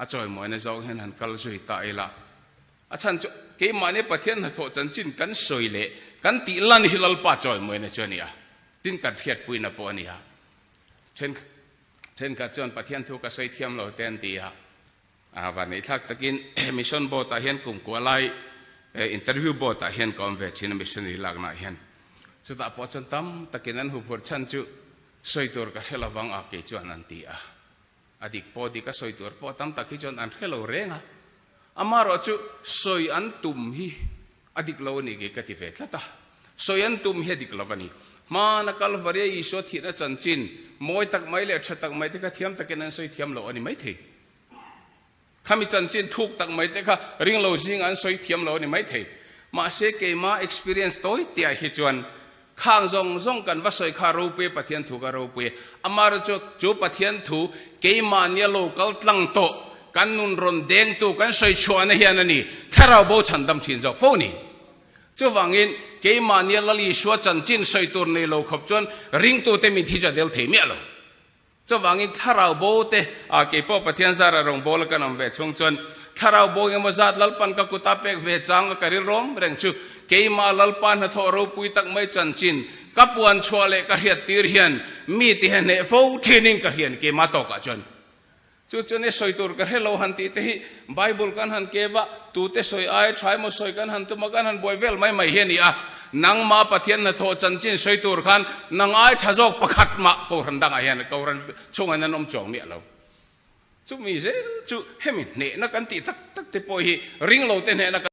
A chawimawina zawng hian han kal zui ta ila. A chhan chu keimahni Pathian hnathawh chanchin kan sawi leh kan tih lan hi Lalpa chawimawina chu a ni a, tin kan hriatpuina pawh a ni a. Then thenkhat chuan Pathian thu ka sawi thiam lo te an ti a, a vanneithlak takin Mission Board ah hian kumkua lai Interview Board ah hian ka awm ve thin a missionary laknaah hian. Chutah pawh chuan tam takin an huphurh chhan chu sawi tur ka hre lovang a kei chuan an ti a. A dik pawh dik a sawi tur pawh tam tak hi chuan an hre lo reng a, amaherawh chu sawi an tum hi a dik lo a ni kei ka ti ve tlat a, sawi an tum hi a dik lo a ni. Hmana Kalvaria Isua thihna chanchin mawi tak mai leh tha tak mai te kha thiam takin an sawi thiam lo a ni maithei. Khami chanchin thuk tak mai te kha ringlo zing an sawi thiam lo a ni maithei. Mahse keima experience tawi tiah hi chuan khang zawng zawng kan va sawi kha ropui Pathian thu kha ropui. Amaherawhchu chu chu Pathian thu keimahnia lo kal tlang tawh kan nun rawn dengtu kan sawi chhuahna hian a ni thlarau bo chhandam thin zawk fo ni. Chuvangin keimahnia Lal Isua chanchin sawi tur nei lo khawp chuan ringtute min thi chu a del thei miah lo. Chuvangin thlarau bo te, ah keipawh Pathian zara rawngbawla kan awm ve chhung chuan thlarau bo engemaw zat Lalpan ka kuta pek ve chang a ka rilrawm reng chu keimah Lalpa hnathawh ropui tak mai chanchin ka puan chhuah leh ka hriat tir hian mi ti he hneh fo thinin ka hrian keimah tawkah chuan chu chuan e sawi tur ka hre lo han tih te hi Bible kan han kev a, tute sawi ai tha emaw sawi kan han tum a, kan han buai vel mai mai hi a ni a. Nangmah Pathian hnathawh chanchin sawi tur khan nang ai tha zawk pakhat mah Kohhran dangah hian Kohhran chhungah hian an awm chuang miah lo. Chumi zel chu hemi hnehna kan tih tak tak te pawh hi ring lo te hnehna kan.